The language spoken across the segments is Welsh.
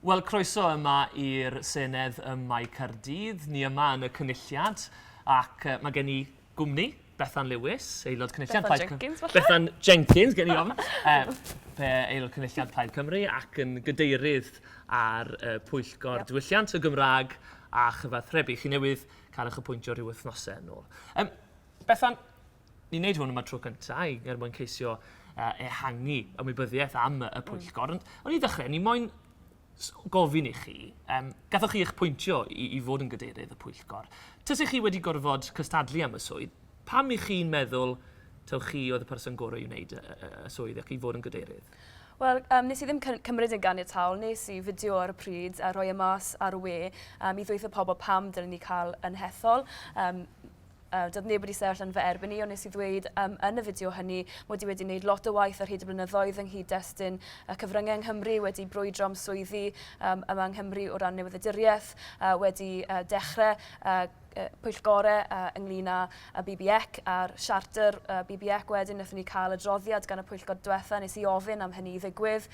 Wel, croeso yma i'r Senedd ym Mae Caerdydd. Ni yma yn y Cynulliad ac mae gen i gwmni, Bethan Lewis, aelod Cynulliad Bethan Plaid Jenkins, falle? Bethan Jenkins, gen i ofn. Aelod Cynulliad Plaid Cymru ac yn gadeirydd ar y Pwyllgor Diwylliant, y Gymraeg a Chyfathrebu. Chi newydd cael eich apwyntio rhyw wythnosau yn ôl. Bethan, ni'n neud hwn yma tro cyntaf i, er mwyn ceisio ehangu ymwybyddiaeth am y pwyllgor. Ond o'n i ddechrau, ni moyn gofyn i chi, gathoch chi eich pwyntio i fod yn gadeirydd y pwyllgor. Tase chi wedi gorfod cystadlu am y swydd, pam i chi'n meddwl taw chi oedd y person gorau i wneud y swydd ac i fod yn gadeirydd? Wel, nes i ddim cymryd yn ganiataol, nes i fideo ar y pryd a rhoi e mas ar y we i ddweud wrth y pobl pam dylen ni cael yn hethol. Doedd neb wedi sefyll yn fy erbyn i, ond nes i ddweud yn y fideo hynny mod i wedi gwneud lot o waith ar hyd y blynyddoedd yng nghyd-destun y cyfryngau yng Nghymru, wedi brwydro am swyddi yma yng Nghymru o ran newyddiaduriaeth, wedi dechrau pwyllgorau ynglyn â y BBEC a'r siarter BBEC wedyn, wnaethon ni cael adroddiad gan y pwyllgor diwetha, nes i ofyn am hynny i ddigwydd.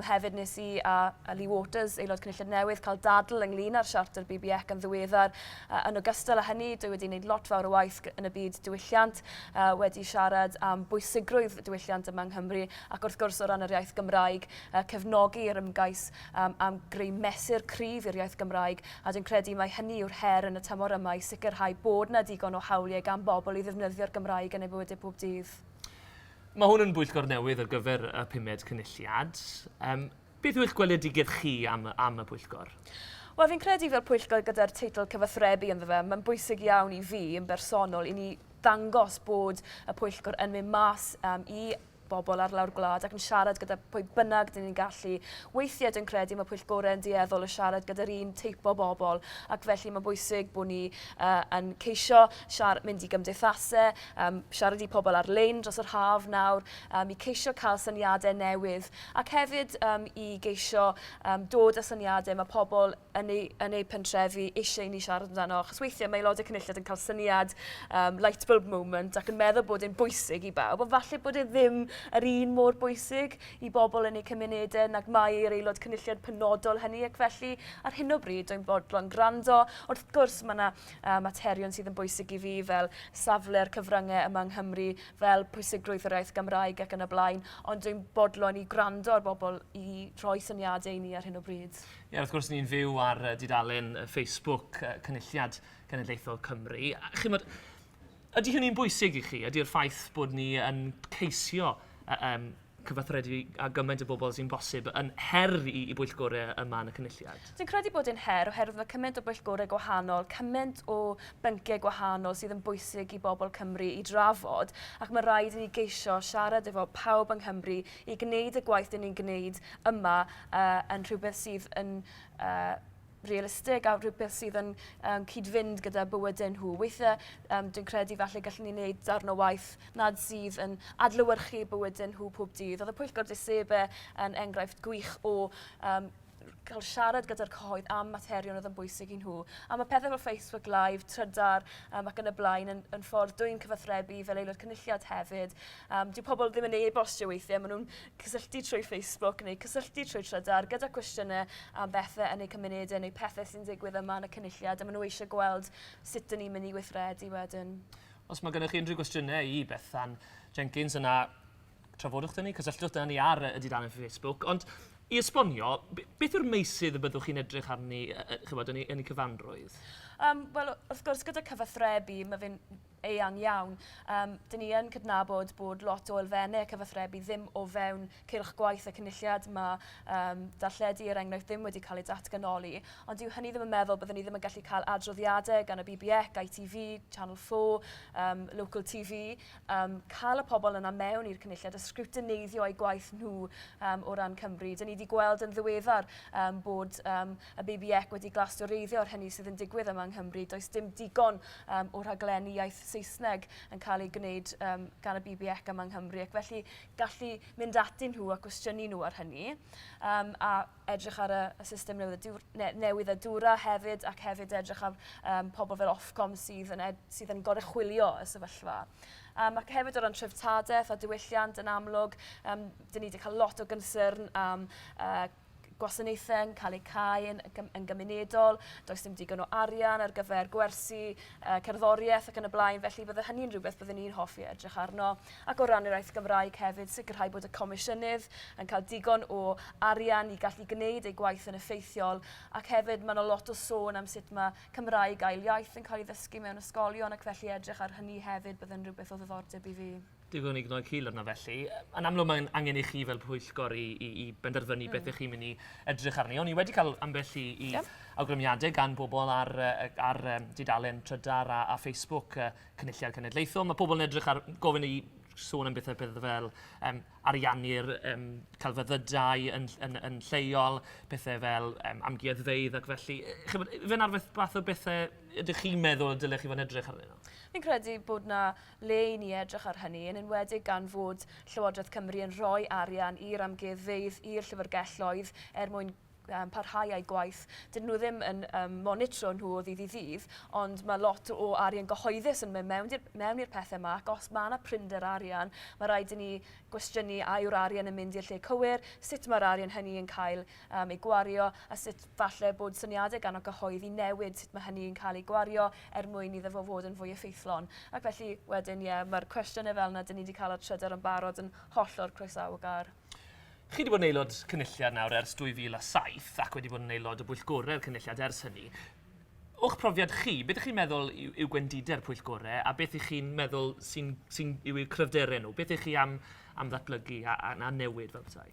Hefyd nes i a Lee Waters, Aelod Cynulliad Newydd, cael dadl ynglyn â'r siarter BBEC yn ddiweddar. Yn ogystal â hynny, dwi wedi gwneud lot fawr o waith yn y byd diwylliant, wedi siarad am bwysigrwydd diwylliant yma yng Nghymru ac wrth gwrs o ran yr iaith Gymraeg, cefnogi'r ymgais am greu mesur cryf i'r iaith Gymraeg a dwi'n credu mai hynny yw'r her yn y tymor yma i sicrhau bod 'na digon o hawliau gan bobl i ddefnyddio'r Gymraeg yn eu bywydau pob dydd. Mae hwn yn bwyllgor newydd ar gyfer y pumed Cynulliad. Beth yw eich gweledigaeth chi am, am y pwyllgor? Wel, fi'n credu fel pwyllgor gyda'r teitl cyfathrebu ynddo fe, mae'n bwysig iawn i fi yn bersonol i ni ddangos bod y pwyllgor yn mynd mas i bobl ar lawr gwlad ac yn siarad gyda pwy bynnag dyn ni'n gallu. Weithiau dwi'n credu mae pwyllgorau yn dueddol o siarad gyda'r un teip o bobl ac felly mae'n bwysig bod ni yn ceisio mynd i gymdeithasau, siarad i pobl ar-lein dros yr haf nawr, i ceisio cael syniadau newydd ac hefyd i geisio dod â syniadau mae pobl yn eu, yn eu pentrefi eisiau i ni siarad amdano. Achos weithiau mae aelodau cynulliad yn cael syniad light bulb moment ac yn meddwl bod e'n bwysig i bawb, ond falle bod e ddim yr un mor bwysig i bobl yn eu cymunedau nag mae i'r aelod cynulliad penodol hynny ac felly ar hyn o bryd dwi'n bodlon gwrando. Wrth gwrs mae yna materion sydd yn bwysig i fi fel safle'r cyfryngau yma yng Nghymru, fel pwysigrwydd yr iaith Gymraeg ac yn y blaen, ond dwi'n bodlon i gwrando ar bobl i rhoi syniadau i ni ar hyn o bryd. Ie, wrth gwrs ni'n fyw ar dudalen Facebook Cynulliad Cenedlaethol Cymru. Chimod, ydy hynny'n bwysig i chi? Ydy'r ffaith bod ni yn ceisio cyfathrebu â gymaint o bobl sy'n bosib yn her i bwyllgorau yma yn y Cynulliad? Dwi'n credu bod e'n her oherwydd mae cymaint o bwyllgorau gwahanol, cymaint o bynciau gwahanol sydd yn bwysig i bobl Cymru i drafod ac mae rhaid i ni geisio siarad efo pawb yng Nghymru i gwneud y gwaith dyn ni'n gwneud yma yn rhywbeth sydd yn realistig a rhywbeth sydd yn cyd-fynd gyda bywydau nhw. Weithiau dwi'n credu falle gallwn ni wneud darn o waith nad sydd yn adlewyrchu bywydau nhw pob dydd. Oedd y Pwyllgor Deisebau yn enghraifft gwych o cael siarad gyda'r cyhoedd am materion oedd yn bwysig i nhw. A mae pethau fel Facebook Live, Trydar ac yn y blaen yn ffordd dwi'n cyfathrebu fel aelod cynulliad hefyd. Dyw pobl ddim yn ei e-bostio weithiau, maen nhw'n cysylltu trwy Facebook neu cysylltu trwy Trydar gyda cwestiynau am bethau yn eu cymunedau neu pethau sy'n digwydd yma yn y cynulliad a maen nhw eisiau gweld sut dyn ni'n mynd i weithredu wedyn. Os mae gennych chi unrhyw gwestiynau i Bethan Jenkins yna trafodwch 'da ni, cysylltwch 'da ni ar y dudalen Facebook. Ond i esbonio, beth yw'r meysydd y byddwch chi'n edrych arni chymod, yn eu cyfanrwydd? Wel, wrth gwrs, gyda cyfathrebu, mae fe'n eang iawn. Dyn ni yn cydnabod bod lot o elfennau cyfathrebu ddim o fewn cylch gwaith y Cynulliad. Mae darlledu, er enghraifft, ddim wedi cael ei datganoli. Ond dyw hynny ddim yn meddwl byddwn ni ddim yn gallu cael adroddiadau gan y BBEC, ITV, Channel 4, Local TV. Cael y pobl yna mewn i'r Cynulliad a sgrwtineiddio eu gwaith nhw o ran Cymru. Dyn ni wedi gweld yn ddiweddar bod y BBEC wedi glastoreiddio'r hynny sydd yn digwydd yma yng Nghymru. Does dim digon o rhaglenni iaith Saesneg yn cael eu gwneud gan y BBEC yma yng Nghymru ac felly gallu mynd atyn nhw a cwestiynu nhw ar hynny a edrych ar y system newydd a dwra hefyd ac hefyd edrych ar pobl fel Ofcom sydd yn, sydd yn goruchwylio y sefyllfa. Ac hefyd o ran treftadaeth a diwylliant yn amlwg, dyn ni wedi cael lot o gynsyrn am gwasanaethau yn cael eu cau yn, yn gymunedol, does dim digon o arian ar gyfer gwersi uh, cerddoriaeth ac yn y blaen, felly bydde hynny'n rhywbeth byddwn ni'n hoffi edrych arno. Ac o ran yr iaith Gymraeg hefyd, sicrhau bod y comisiynydd yn cael digon o arian i gallu gwneud ei gwaith yn effeithiol, ac hefyd mae yna lot o sôn am sut mae Cymraeg ail iaith yn cael ei ddysgu mewn ysgolion ac felly edrych ar hynny hefyd byddai'n rhywbeth o ddiddordeb i fi. Digon i gnoi cil arno felly. Yn amlwg mae'n angen i chi fel pwyllgor i, i, i benderfynu mm. beth ych chi'n mynd i edrych arni. O'n i wedi cael ambell i, i yep. awgrymiadau gan bobl ar, ar um, dudalen Trydar a, a Facebook uh, Cynulliad Cenedlaethol. Mae pobl yn edrych ar gofyn i sôn am bethau pethau fel um, ariannu'r um, celfyddydau yn, yn, yn lleol, pethau fel um, amgueddfeydd ac felly. Chymod, fe'n arfer fath o bethau ydych chi'n meddwl y dylech chi fod yn edrych arnyn nhw? Fi'n credu bod na le i ni edrych ar hynny, yn enwedig gan fod Llywodraeth Cymru yn rhoi arian i'r amgueddfeydd, i'r llyfrgelloedd, er mwyn um, parhau â'i gwaith. Dyn nhw ddim yn um, monitro nhw o ddydd i ddydd, ond mae lot o arian gyhoeddus yn mynd mewn i'r mewn i'r pethau yma, ac os mae yna prinder arian, mae rhaid i ni gwestiynu a yw'r arian yn mynd i'r lle cywir, sut mae'r arian hynny yn cael um, ei gwario, a sut falle bod syniadau gan y cyhoedd i newid sut mae hynny yn cael ei gwario er mwyn iddo fo fod yn fwy effeithlon. Ac felly, wedyn, ie, yeah, mae'r cwestiynau fel yna dyn ni wedi cael ar trydar yn barod yn hollol croesawgar. Chi wedi bod yn aelod cynulliad nawr ers 2007 ac wedi bod yn aelod o bwyllgorau'r cynulliad ers hynny. O'ch profiad chi, beth ych chi'n meddwl yw, yw gwendidau'r pwyllgorau a beth ych chi'n meddwl sy'n, sy yw eu cryfderau nhw? Beth ych chi am, am ddatblygu a, a, a newid fel petai?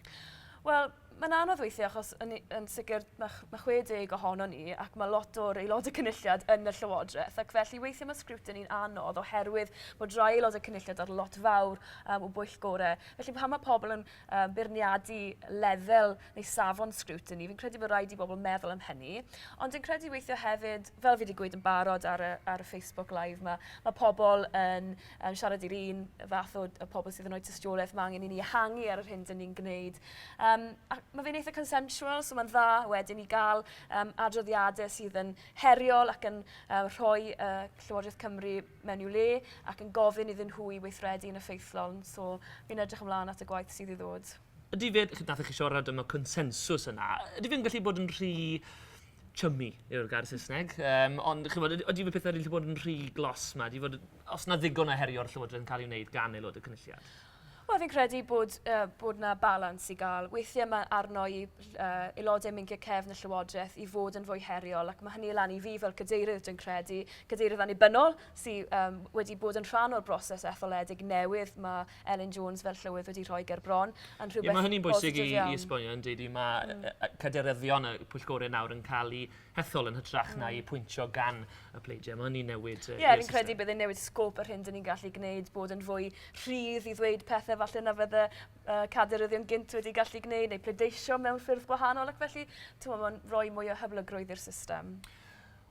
Wel, mae'n anodd weithiau achos yn, yn sicr mae, mae 60 ohono ni ac mae lot o'r aelodau cynulliad yn y Llywodraeth ac felly weithiau mae sgriwtini'n anodd oherwydd bod rai aelodau cynulliad ar lot fawr um, o bwyllgorau. Felly pan mae pobl yn um, beirniadu lefel neu safon scrutiny, fi'n credu bod rhaid i bobl meddwl am hynny. Ond dwi'n credu weithio hefyd, fel fi wedi gweud yn barod ar y, ar y Facebook Live, mae, mae pobl yn um, siarad i'r un fath o y pobl sydd yn rhoi tystiolaeth, mae angen i ni ehangu ar yr hyn dyn ni'n gwneud. Um, a mae fe'n eitha consensual, so mae'n dda wedyn i gael um, adroddiadau sydd yn heriol ac yn um, rhoi uh, Llywodraeth Cymru mewn i'w le ac yn gofyn iddyn nhw i weithredu yn effeithlon. So fi'n edrych ymlaen at y gwaith sydd i ddod. Ydy fe, nath chi siarad am y consensws yna, ydy fe'n gallu bod yn rhy chummy yw'r gair Saesneg, um, ond chymod, ydy fe pethau wedi bod yn rhy glos ma, ydy fod, os na ddigon o herio'r Llywodraeth yn cael ei wneud gan aelod y Cynulliad? Wel, fi'n credu bod, uh, bod na balans i gael. Weithiau mae arno i uh, aelodau meinciau cefn y Llywodraeth i fod yn fwy heriol, ac mae hynny lan i fi fel cadeirydd, dwi'n credu, cadeirydd annibynnol sydd um, wedi bod yn rhan o'r broses etholedig newydd mae Elin Jones fel llywydd wedi rhoi ger bron, yn rhywbeth yeah, mae hynny'n bwysig i, i esbonio yn deud i mae mm. cadeiryddion y pwyllgorau nawr yn cael eu hethol yn hytrach mm. na i pwyntio gan y pleidiau. Mae hynny'n newid. Ie, yeah, fi'n credu bydd yn newid sgôp yr hyn dyn ni'n gallu gwneud, bod yn fwy rhydd i ddweud pethau falle na fydde uh, cadeiryddion gynt wedi gallu gwneud, neu pleidleisio mewn ffyrdd gwahanol, ac felly mae'n rhoi mwy o hyblygrwydd i'r system.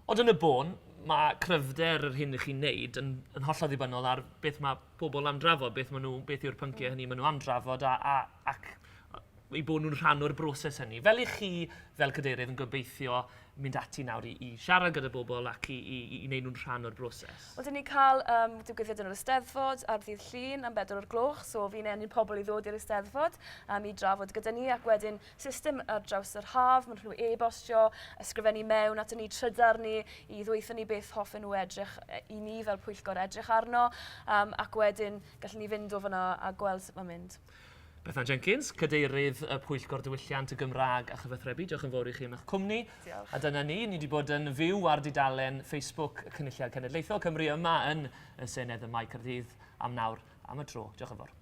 Ond yn y bôn, mae cryfder yr hyn ych chi'n neud yn, yn hollol ddibynnol ar beth mae pobl am drafod, beth, maen nhw, beth yw'r pynciau hynny maen nhw am drafod a, a, ac eu bod nhw'n rhan o'r broses hynny. Fel i chi, fel cadeirydd, yn gobeithio mynd ati nawr i, i siarad gyda bobl ac i, i, i wneud nhw'n rhan o'r broses? Wel, dyn ni'n cael um, digwyddiad yn yr Eisteddfod ar ddydd Llun am 4 o'r gloch, so fi'n ennyn pobl i ddod i'r Eisteddfod um, i drafod gyda ni, ac wedyn system ar draws yr haf, maen nhw'n e-bostio, ysgrifennu mewn ato ni, trydar ni, i ddweutho ni beth hoffen nhw edrych i ni fel pwyllgor edrych arno, um, ac wedyn gallwn ni fynd o fyna a gweld sut mae'n mynd. Bethan Jenkins, Cadeirydd y Pwyllgor Diwylliant y Gymraeg a Chyfathrebu. Diolch yn fawr i chi am eich cwmni. Diolch. A dyna ni, ni wedi bod yn fyw ar dudalen Facebook Cynulliad Cenedlaethol Cymru yma yn y Senedd ym Mae Caerdydd am nawr am y tro. Diolch yn fawr.